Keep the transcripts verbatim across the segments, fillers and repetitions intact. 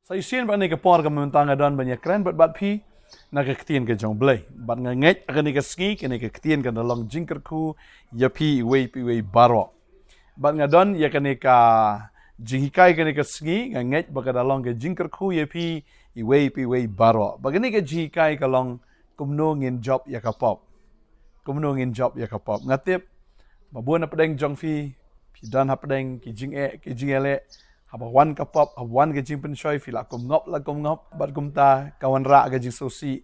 Sa shisien bad kane ka por ka mynta nga don ban ïakren bad bad phi na ka ktien ka jong U Blei. Bad nga ngeit ha kane ka sngi kane ka ktien kan da long jingkyrkhu ïa phi iwei pa iwei baroh. Bad nga don ïa kane ka jinghikai kane ka sngi, nga ngeit ba ka da long ka jingkyrkhu ïa phi iwei pa iwei baroh. Bad kane ka jinghikai ka long kumno ngin jop ïa ka pop. Kumno ngin jop ïa ka pop. Nga tip ba bun hapdeng jong phi, phi don hapdeng ki jingeh, ki jingeh leh, haba wan ka pop, haba wan ka jingpynshoi, phi la kum ngop, la kum ngop, bad kumta ka wanrah ka jingsngewsih,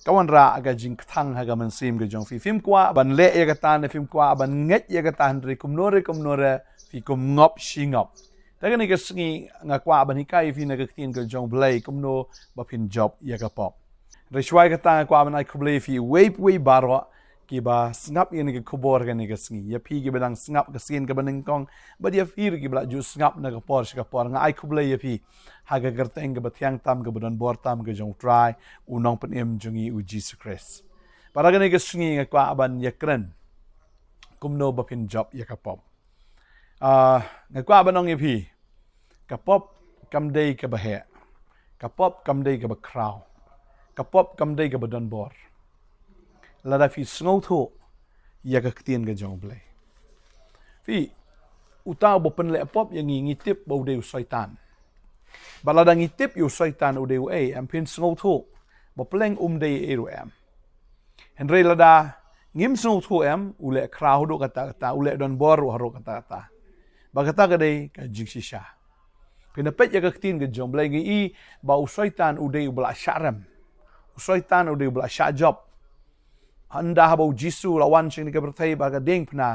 ka wanrah ka jingkthang ha ka mynsiem ka jong phi. Phim kwah ban leh ïa kata ne phim kwah ban ngeit ïa kata, hynrei kumno re kumno re phi kum ngop shi ngop. Te kane ka sngi nga kwah ban hikai ïa phi na ka ktien ka jong U Blei kumno ba phin jop ïa ka pop. Hynrei shuwa kata nga kwah ban ai khublei ïa phi iwei pa iwei baroh kiba sngap ïa kane ka khubor kane ka sngi. Ïa phi kiba dang sngap ka sien kaba nyngkong, bad ïa phi ruh kiba la ju sngap na ka por sha ka por, nga ai khublei ïa phi ha ka kyrteng kaba thiang tam, kaba don bor tam ka jong U Trai, U Nongpynim jong ngi U Jisu Khrist. Bad ha kane ka sngi nga kwah ban ïakren kumno ba phin jop ïa ka pop. Ah, nga kwah ban ong ïa phi, ka pop kam dei kaba heh, ka pop kam dei kaba khraw, ka pop kam dei kaba don bor lada phi sngewthuh ïa ka ktien ka jong U Blei. Phi, uta uba pynleh pop ïa ngi, ngi tip ba u dei u Soitan. Bad lada ngi tip ïa u Soitan u dei uei, em phin sngewthuh ba pleng um dei ei ruh em. Hynrei lada ngim sngewthuh em, u leh khraw haduh katta katta, u leh don bor ruh haduh katta katta. Bad kata ka dei ka jingshisha. Phin da peit ïa ka ktien ka jong U Blei, ngi i ba u Soitan u dei uba la shah rem. U Soitan u dei uba la shah jop. Hynda haba U Jisu u la wan sha kane ka pyrthei bad ka diengphna,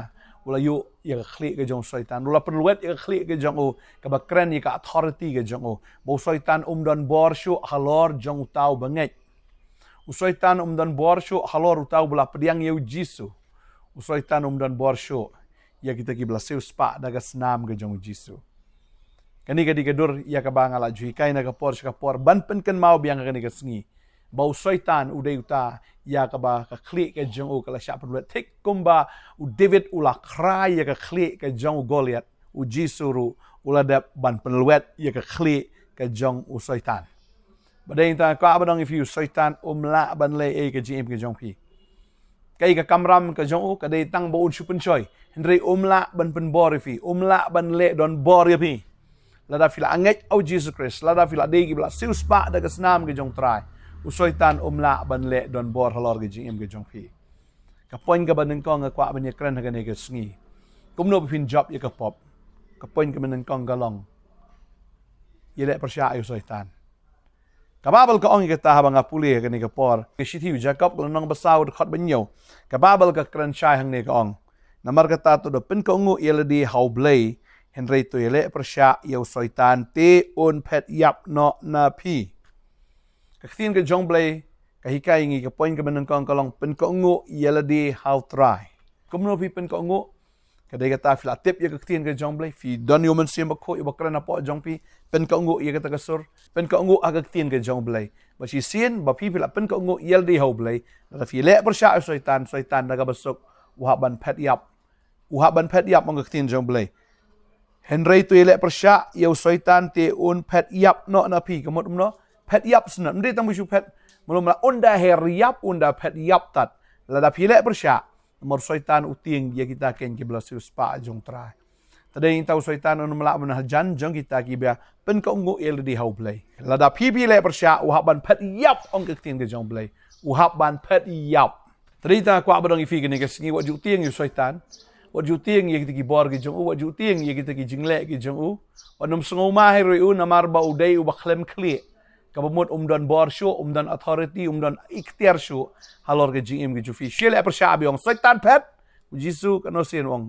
u la ïuh ïa ka khlieh ka jong u Soitan. U la pynlwet ïa ka khlieh ka jong u, kaba kren ïa ka authority ka jong u. Ba u Soitan um don bor shuh halor jong uta u bangeit. U Soitan um don bor shuh halor uta uba la pdiang ïa U Jisu. U Soitan um don bor shuh ïa kita kiba la siewspah da ka snam ka jong U Jisu. Kane ka dei ka dur ïa kaba nga la ju hikai na ka por sha ka por, ban pynkynmaw biang ha kane ka sngi ba u Soitan u dei uta ïa kaba ka khlieh ka jong u ka la shah pynlwet, thik kumba u David u la khrai ïa ka khlieh ka jong u Goliath. U Jisu ruh u la dep ban pynlwet ïa ka khlieh ka jong u Soitan. Bad dei tang kwah ban ong ïa phi, u Soitan um lah ban leh ei ka jingim ka jong phi. Kaei ka kamram ka jong u, ka dei tang ba un shu pynshoi. Hynrei um lah ban pynbor ïa phi, um lah ban leh don bor ïa phi. Lada phi la ngeit ha U Jisu Khrist, lada phi la dei kiba la siewspah da ka snam ka jong U Trai, u Soitan um lah ban leh don bor halor ka jingim ka jong phi. Ka point kaba nyngkong nga kwah ban ïakren ha kane ka sngi, kumno ba phin jop ïa ka pop. Ka point kaba nyngkong ka long, ïaleh pyrshah ïa u Soitan. Ka Baibl ka ong ïa kata haba nga pule ha kane ka por. Ka shithi u Jakob ka lynnong ba saw, dkhot ba hynñiew. Ka Baibl ka kren shai hangne, ka ong: Namar kata to da pynkohnguh ïa lade ha U Blei, hynrei to ïaleh pyrshah ïa u Soitan, te un phet ïap noh na phi. Ka ktien ka jong U Blei ka hikai ïa ngi, ka point kaba nyngkong ka long pynkohnguh ïa lade ha U Trai. Kumno phi pynkohnguh? Ka dei kata, phi la tip ïa ka ktien ka jong U Blei, phi don ïa u Mynsiem Bakhuid uba kren hapoh jong phi, pynkohnguh ïa kata ka sur, pynkohnguh ha ka ktien ka jong U Blei. Ba shisien ba phi, phi la pynkohnguh ïa lade ha U Blei, lada phi leh pyrshah ïa u Soitan, Soitan da kaba suk u hap ban phet ïap. U hap ban phet ïap, ong ka ktien jong U Blei. Hynrei to ïaleh pyrshah ïa u Soitan, te un phet ïap noh na phi. Ka mut kumno? Phet ïap shen, ym dei tang ba shu phet, mano mano, un da her ïap, un da phet ïap tad lada phi leh pyrshah. Namar u Soitan u tieng ïa kita kein kiba la siewspah jong U Trai. Te dei tang u Soitan un ym lah ban hajan jong kita kiba pynkohnguh ïa lade ha U Blei. Lada phi, phi leh pyrshah, u hap ban phet ïap, ong ka ktien ka jong U Blei. U hap ban phet ïap. Te dei tang kwah ban ong ïa phi kane ka sngi, wat ju tieng ïa u Soitan. Wat ju tieng ïa kita ki bor ki jong u, wat ju tieng ïa kita ki jingleh ki jong u. Wat nym sngewma hi ruh ïa u namar ba u dei uba khlem khlieh. Kaba mut um don bor shuh, um don authority, um don iktiar shuh halor ka jingim ka jong phi. Shu leh pyrshah, phi ong, Soitan phet. U Jisu katno sien u ong?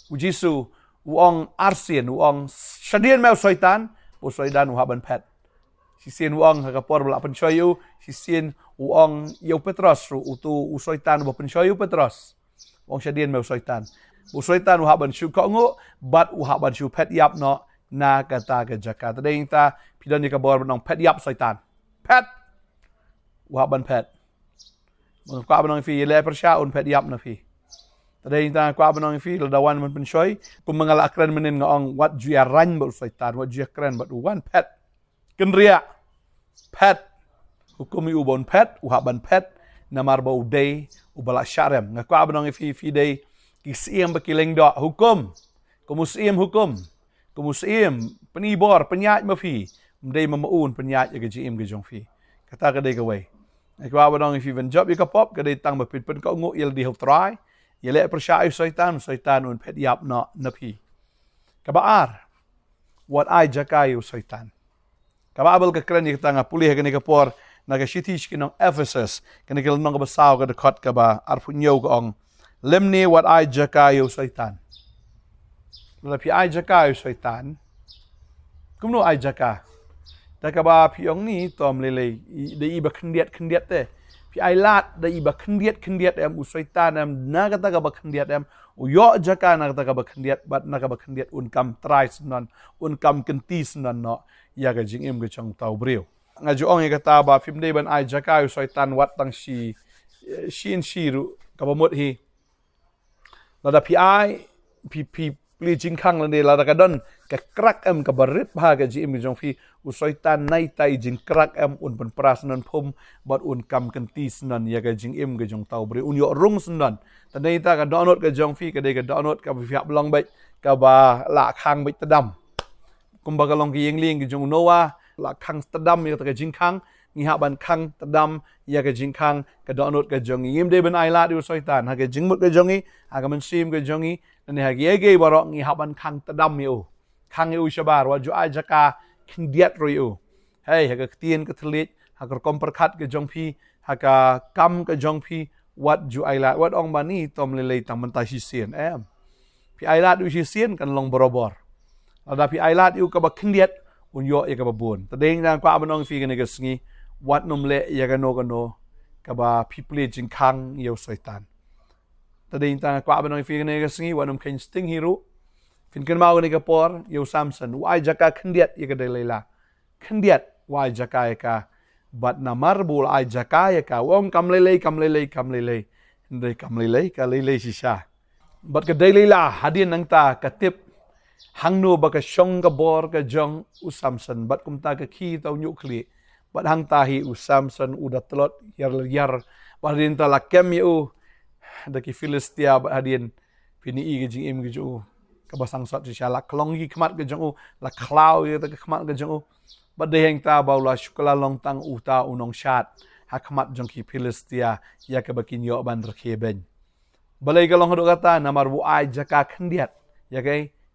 U Jisu u ong arsien, u ong, shadien me u Soitan. U Soitan u hap ban phet. Shisien u ong ha ka por ba la pynshoi ïa u, shisien u ong ïa u Petros ruh, uto u Soitan uba pynshoi ïa u Petros. U ong shadien me u Soitan. U Soitan u hap ban shu kohnguh bad u hap ban shu phet ïap noh na kata ka jaka. Te dei tang phi don ïa ka bor ban ong phet ïap Soitan. Phet. U hap ban phet. Nga kwah ban ong ïa phi, ïaleh pyrshah, un phet ïap na phi. Te dei tang kwah ban ong ïa phi, lada wan ban pynshoi, kumba nga la kren mynnin, nga ong wat ju ïa rang bad u Soitan, wat ju ïa kren bad u, wan phet. Kynriah. phet. Hukum ïa u ba un phet, u hap ban phet, namar ba u dei uba la shah rem. Nga kwah ban ong ïa phi, phi dei ki syiem bad ki lyngdoh, hukum. Kum u syiem hukum. Kum u syiem, pynibor, pynïaid ma phi. Ym dei ma u un pynïaid ïa ka jingim ka jong phi. Kata ka dei kawei. Nga kwah ban ong ïa phi, ban jop ïa ka pop, ka dei tang ba phin pynkohnguh ïa lade ha u Trai. Ïaleh pyrshah ïa u Soitan, u Soitan un phet ïap noh na phi. Kaba ar, wat ai jaka ïa u Soitan. Ka Baibl ka kren ïa kata, nga pule ha kane ka por na ka shithi sha ki nong Ephesus, kane ka lynnong kaba saw, ka dkhot kaba arphew hynñiew, ka ong: Lymne wat ai jaka ïa u Soitan. Lada phi ai jaka ïa u Soitan, kumno ai jaka? Da kaba phi ong ni, to ym lei lei, i, da i ba khyndiat khyndiat te. Phi ai lad da i ba khyndiat khyndiat em, u Soitan em, na kata kaba khyndiat em, u ïoh jaka na kata kaba khyndiat, bad na kaba khyndiat un kam trai syndon, un kam kynti syndon noh ïa ka jingim ka jong uta u briew. Nga ju ong ïa kata ba phim dei ban ai jaka ïa u Soitan wat tang shi, eh, shi inshi ruh, kaba mut hi. Lada phi ai, phi, phi plie jingkhang lane, lada ka don ka krak em kaba rit bha ha ka jingim ka jong phi, u Soitan naei tai jingkrak em un pynpra syndon phum, bad un kam kynti syndon ïa ka jingim ka jong uta u briew, un ïoh rung syndon. Te dei ta ka dohnud ka jong phi, ka dei ka dohnud kaba phi hap long beit kaba la khang beit tdam. Kumba ka long ka ïing lieng ka jong u Noah, la khang tdam ïa kata ka jingkhang, ngi hap ban khang tdam ïa ka jingkhang, ka dohnud ka jong ngi. Ngim dei ban ai lad ïa u Soitan ha ka jingmut ka jong ngi, ha ka mynsiem ka jong ngi, lane ha kiei kiei baroh ngi hap ban khang tdam ïa u. Khang ïa u shabar, wat ju ai jaka khyndiat ruh ïa u. Hei, ha ka ktien ka thylliej, ha ka rukom pyrkhat ka jong phi, ha ka kam ka jong phi, wat ju ai lad, wat ong ba ni to ym lei lei tang mynta shisien, em. Phi ai lad ïa u shisien kan long barabor. Lada phi ai lad ïa u kaba khyndiat, un ïoh ïa kaba bun. Te dei nga kwah ban ong ïa phi kane ka sngi, wat nym leh ïa kano kano kaba phi plie jingkhang ïa u Soitan. Te dei nga kwah ban ong ïa phi kane ka sngi, wat nym kheiñ sting hi ruh. Phin kynmaw kane ka por ïa u Samson, u ai jaka khyndiat ïa ka Delilah. Khyndiat, u ai jaka ïa ka. Bad namar ba u la ai jaka ïa ka, u ong kam lei lei, kam lei lei, kam lei lei. Hynrei kam lei lei, ka lei lei shisha. Bad ka Delilah, hadien nangta ka tip hangno ba ka shong ka bor ka jong u Samson, bad kumta ka khie ta u ñiuh khlieh. Bad hangta hi u Samson u da tlot ïar ïar. Bad hadien ta la kem ïa u da ki Philistia, bad hadien phin ïohi ka jingim ka jong u kaba sangsot shisha, la khlong ïa ki khmat ka jong u, la khlaw ïa ka khmat ka jong u. Bad dei hangta ba u la shu kylla long tang uta u nongshad ha khmat jong ki Philistia, ïa kaba kin ïoh ban rkhie beiñ. Balei ka long haduh kata? Namar ba u ai jaka khyndiat ïa ka,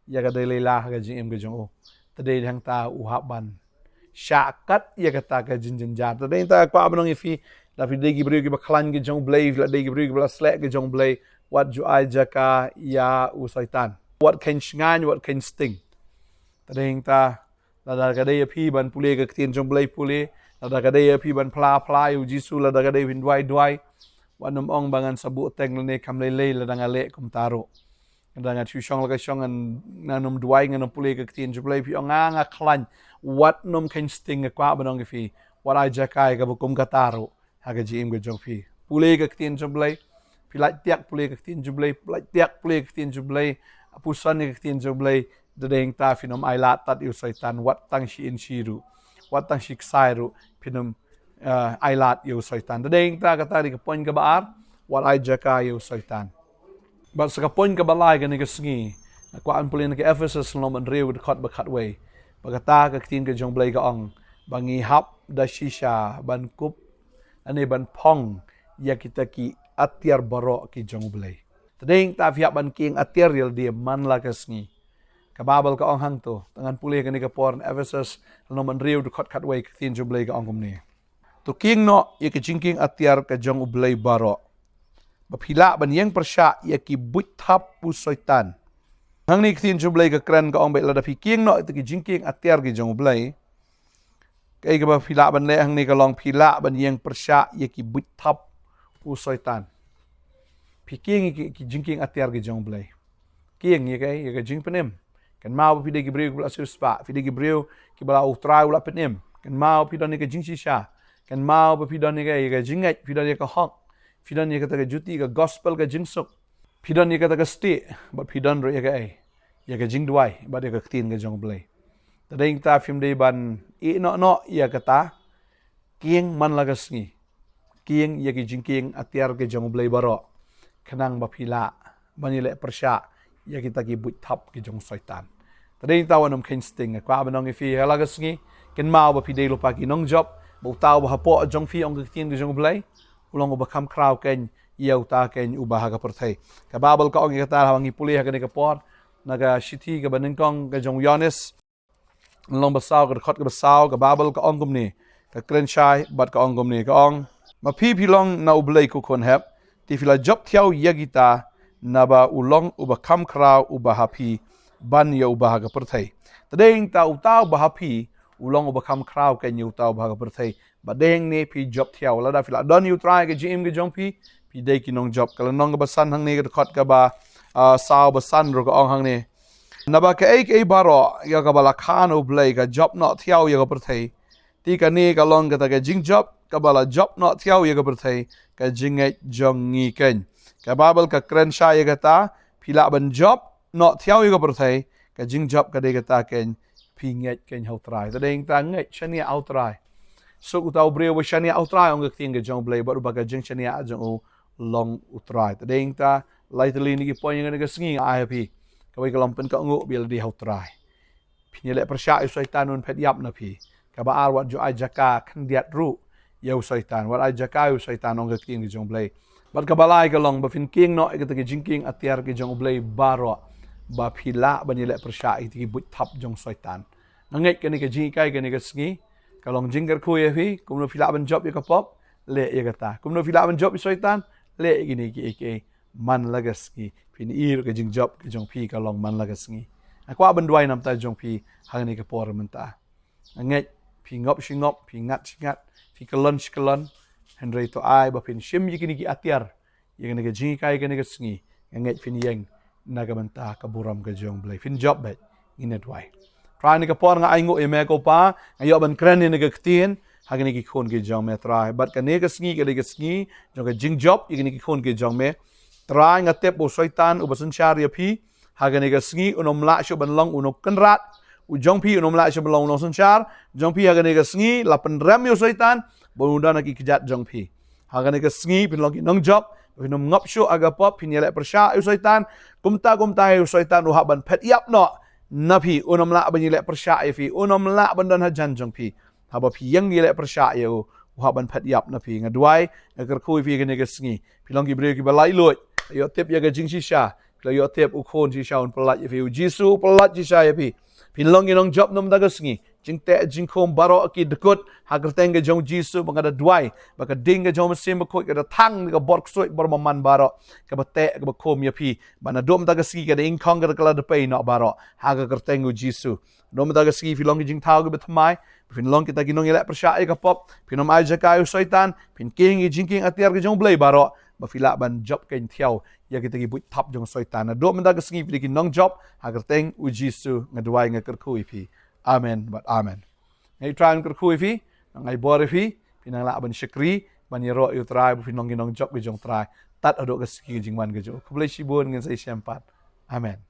ïa ka Delilah ha ka jingim ka jong u. Te dei hangta u hap ban shah kat ïa kata ka jingjynjar. Te dei hangta kwah ban ong ïa phi, lada phi dei ki briew kiba khlaiñ ki jong u Blei, lada dei ki briew kiba la sleh ki jong u Blei, wat ju ai jaka ïa u Soitan. Wat kheiñ shngaiñ, wat kheiñ sting. Te dei hangta, lada ka dei ïa phi ban pule ka ktien jong u Blei, pule. Lada ka dei ïa phi ban phla, phla ïa u Jisu. Lada ka dei ïa phi ban duwai, duwai. Wat nym ong ba ngan sa buh teng lane kam lei lei lada nga leh kumta ruh. Lada nga shu shong la ka shong, ngan, ngan nym duwai, ngan nym pule ka ktien jong u Blei, phi ong nga, nga khlaiñ. Wat nym kheiñ sting, nga kwah ban ong ïa phi. Wat ai jaka ïa kaba kum kata ruh ha ka jingim ka jong phi. Pule ka ktien jong u Blei. Phi lait tiak pule ka ktien jong u Blei, lait tiak pule ka ktien jong u Blei, puson ïa ka ktien jong u Blei. Te dei hangta phin nym ai lad tad ïa u Soitan, wat tang shi inshi ruh, wat tang shi ksai ruh, phin nym, eh, ai lad ïa u Soitan. Te dei hangta kata dei ka point kaba ar, wat ai jaka ïa u Soitan. Bad sa ka point kaba lai kane ka sngi, nga kwah ban pule na ka Ephesus lynnong ba hynriew, dkhot ba khatwei. Ba kata ka ktien ka jong u Blei ka ong ba ngi hap da shisha ban kup, lane ban phong ïa kita ki atiar baroh ki jong u Blei. Te dei hangta phi hap ban kieng atiar ïa lade man la ka sngi. Ka Baibl ka ong hangto, te ngan pule kane ka por na Ephesus lynnong ba hynriew, dkhot khatwei, ka ktien jong u Blei ka ong kumne: To kieng noh ïa ka jingkieng atiar ka jong u Blei baroh, ba phi lah ban ïeng pyrshah ïa ki buit thap u Soitan. Hangne ka ktien jong u Blei ka kren, ka ong ba lada phi kieng noh ïa ki jingkieng atiar ki jong u Blei, kaei kaba phi lah ban leh hangne ka long phi lah ban ïeng pyrshah ïa ki buit thap u Soitan. Phi kieng ïa ki, ki jingkieng atiar ki jong u Blei. Kieng ïa ka, ïa ka jingpynim. Kynmaw ba phi dei ki briew kiba la siewspah, phi dei ki briew kiba la, u Trai u la pynim. Kynmaw phi don ïa ka jingshisha. Kynmaw ba phi don ïa ka, ïa ka jingngeit, phi don ïa ka hok. Phi don ïa kata ka juti, ka gospel, ka jingsuk. Phi don ïa kata ka stieh, bad phi don ruh ïa ka, ïa ka jingduwai bad ïa ka ktien ka jong u Blei. Te dei hangta phim dei ban ïeh noh noh ïa kata. Kieng man la ka sngi. Kieng ïa ki jingkieng atiar ki jong U Blei baroh. Khnang ba phi lah ban ïaleh pyrshah ïa kita ki buit thap ki jong Soitan. Te dei ta wat nym kheiñ sting, nga kwah ban ong ïa phi ha la ka sngi, kynmaw ba phi dei lypa ki nongjop, ba uta uba hapoh jong phi, ong ka ktien ka jong U Blei, u long uba kham khraw kein ïa uta kein uba ha ka pyrthei. Ka Baibl ka ong ïa kata, haba ngi pule ha kane ka por, na ka shithi kaba nyngkong ka jong u Ïoannis, lynnong ba saw, ka dkhot kaba saw, ka Baibl ka ong kumne, ka kren shai bad ka ong kumne, ka ong: Ma phi phi long na U Blei, ko khun hep, te phi la jop thiaw ïa kita, naba u long uba kham khraw uba ha phi ban ïa uba ha ka pyrthei. Te dei ta uta uba ha phi, u long uba kham khraw kein ïa uta uba ha ka pyrthei. Bad dei hangne phi jop thiaw. Lada phi la don ïa U Trai ha ka jingim ka jong phi, phi dei ki nongjop. Ka lynnong kaba san hangne, ka dkhot kaba, ah, saw ba san ruh ka ong hangne: Naba kaei kaei baroh ïa kaba la kha na U Blei ka jop noh thiaw ïa ka pyrthei. Te kane ka long kata ka jingjop kaba la jop noh thiaw ïa ka pyrthei, ka jingngeit jong ngi kein. Ka Baibl ka kren shai ïa kata, phi lah ban jop noh thiaw ïa ka pyrthei, ka jingjop ka dei kata kein, phi ngeit kein ha U Trai. Te dei ta ngeit, shaniah ha U Trai. Suk uta u briew uba shaniah ha U Trai, ong ka ktien ka jong U Blei, bad uba ka jingshaniah jong u long U Trai. Te dei ta lai tylli na ki point ïa kane ka sngi nga ai ha phi. Kawei ka long pynkohnguh ba ïa lade ha U Trai. Phin ïaleh pyrshah ïa u Soitan, un phet ïap na phi. Kaba ar, wat ju ai jaka khyndiat ruh ïa u Soitan. Wat ai jaka ïa u Soitan, ong ka ktien ka jong U Blei. Bad kaba lai ka long ba phin kieng noh ïa kita ki jingkieng atiar ki jong U Blei baroh, ba phi lah ban ïaleh pyrshah ïa kita ki buit thap jong Soitan. Nga ngeit kane ka jinghikai kane ka sngi ka long jingkyrkhu ïa phi, kumno phi lah ban jop ïa ka pop, leh ïa kata. Kumno phi lah ban jop ïa u Soitan, leh ïa kine kiei kiei. Man la ka sngi phin ïohi ruh ka jingjop ka jong phi ka long man la ka sngi. Nga kwah ban duwai na bynta jong phi ha kane ka por mynta. Nga ngeit phi ngop shi ngop, phi ngat shi ngat, phi kyllon shi kyllon. Hynrei to ai ba phin shim ïa kine ki atiar ïa kane ka jinghikai kane ka sngi. Nga ngeit phin ïeng na ka bynta ka burom ka jong U Blei. Phin jop beit. Ngin ïa duwai. Trai, ha kane ka por nga ainguh ïa me ko Pa, nga ïoh ban kren ïa kane ka ktien ha kine ki khun ki jong me, Trai. Bad kane ka sngi ka dei ka sngi jong ka jingjop ïa kine ki khun ki jong me. Trai, nga tip ba u Soitan uba synshar ïa phi ha kane ka sngi un ym lah shuh ban long u nongkynrad u jong phi, un ym lah shuh ban long u nongsynshar jong phi ha kane ka sngi. La pynrem ïa u Soitan ba un don ha ki kjat jong phi. Ha kane ka sngi phin long ki nongjop, phin ym ngop shuh ha ka pop, phin ïaleh pyrshah ïa u Soitan. Kumta kumta hi u Soitan u hap ban phet ïap noh na phi, un ym lah ban ïaleh pyrshah ïa phi, un ym lah ban don hajan jong phi. Haba phi ïeng ïaleh pyrshah ïa u, u hap ban phet ïap na phi. Nga duwai, nga kyrkhu ïa phi kane ka sngi. Phi long ki briew kiba laitluid, ïoh tip ïa ka jingshisha. Phi la ïoh tip u Khun shisha un pyllait ïa phi, u Jisu u pyllait shisha ïa phi. Phin long ki nongjop na bynta ka sngi. Jingteh jingkhum baroh ki dkut ha kyrteng ka jong u Jisu, ba nga da duwai ba ka ding ka jong u Mynsiem Bakhuid ka da thang na ka bor ksuid bor maman baroh kaba teh kaba khum ïa phi. Ba naduh mynta ka sngi ka da ingkhong, ka da kylla da pei noh baroh ha ka kyrteng u Jisu. Naduh mynta ka sngi phi long ki jingthaw kiba thymmai, phin long kita ki nongïaleh pyrshah ïa ka pop, phin ym ai jaka ïa u Soitan, phin kieng ïa ki jingkieng atiar ki jong U Blei baroh, ba phi lah ban jop kein thiaw ïa kita ki buit thap jong u Soitan. Naduh mynta ka sngi phi dei ki nongjop ha kyrteng u Jisu nga duwai nga kyrkhu ïa phi. Amen bad amen. Nga ai Trai un kyrkhu ïa phi, nga ai bor ïa phi, phin nang lah ban shakri ban ïaroh ïa u Trai, ba phin long ki nongjop ki jong u Trai tad haduh ka sngi jingwan ka jong u. Khublei shibun, ngin sa ïashem pat. Amen.